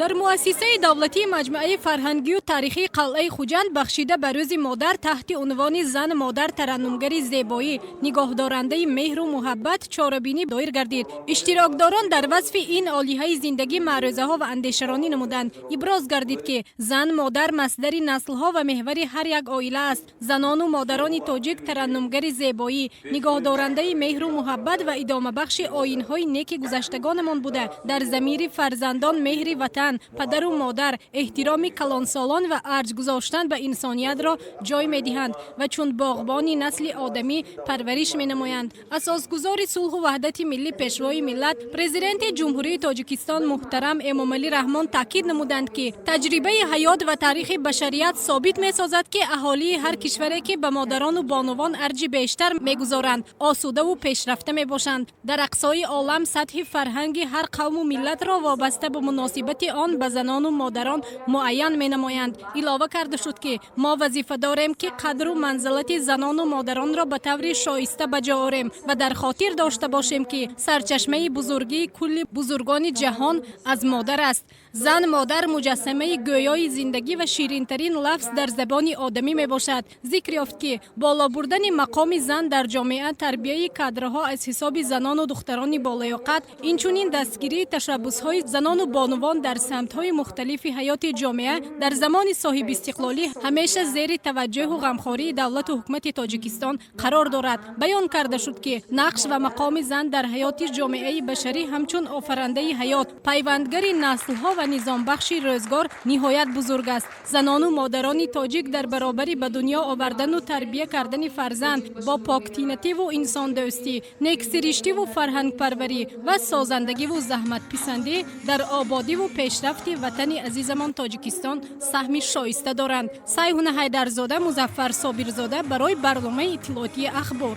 Дар муассисаи давлатии Маҷмӯаи фарҳангию таърихии қалъаи Хуҷанд, бахшида ба Рӯзи модар, таҳти унвони «Зан модар тараннумгари зебоӣ, нигоҳдорандаи меҳру муҳаббат» чорабинӣ доир гардид. Иштирокдорон дар васфи ин олиҳаи зиндагӣ маърӯзаҳо ва андешаронӣ намуданд. Иброз гардид, ки зан модар масдари наслҳо ва меҳвари ҳар як оила аст. Занону модарони тоҷик тараннумгари зебоӣ, нигоҳдорандаи меҳру муҳаббат ва идомабахши оинҳои неки гузаштагонамон буда, дар замири фарзандон меҳри ватан, падару модар, эҳтироми калонсолон ва арҷ гузоштан ба инсониятро ҷой медиҳанд ва чун боғбони насли одамӣ парвариш менамоянд. Асосгузори сулҳу ваҳдати миллӣ, Пешвои миллат, Президенти Ҷумҳурии Тоҷикистон муҳтарам Эмомалӣ Раҳмон таъкид намуданд, ки таҷрибаи ҳаёт ва таърихи башарият собит месозад, ки аҳолии ҳар кишваре, ки ба модарону бонувон арҷи бештар мегузоранд, осудаву пешрафта мебошанд. Дар ақсои олам сатҳи фарҳанги ҳар қавму миллатро вобаста ба муносибати он ба занону модарон муайян менамоянд. Илова карда шуд, ки мо вазифа дорем, ки қадру манзилати занону модаронро ба таври шоиста ба ҷо орем ва дар хотир дошта бошем, ки сарчашмаи бузургии кулли бузургони ҷаҳон аз модар аст. Зан модар муҷассамаи гӯёи зиндагӣ ва ширинтарин лафз дар забони одамӣ мебошад. Зикр ёфт, ки боло бурдани мақоми зан дар ҷомеа, тарбияи кадрҳо аз ҳисоби занону духтарони болаёқат, инчунин дастгирии ташаббусҳои занону бонувон дар самтҳои мухталифи ҳаёти ҷомеа дар замони соҳибистиқлолӣ ҳамеша зери таваҷҷӯҳу ғамхории давлату ҳукумати Тоҷикистон қарор дорад. Баён карда шуд, ки нақш ва мақоми зан дар ҳаёти ҷомеаи башарӣ ҳамчун офарандаи ҳаёт, пайвандгари наслҳо ва низомбахши рӯзгор ниҳоят бузург аст. Занону модарони тоҷик дар баробари ба дунё овардану тарбия кардани фарзанд бо поктинативу инсондӯстӣ, нексириштиву фарҳангпарварӣ ва созандагиву заҳматписандӣ дар ободиву пешрафти ватани азизамон Тоҷикистон саҳми шоиста доранд. Сайҳуна Ҳайдарзода, Музаффар Собирзода барои барномаи иттилоотии «Ахбор».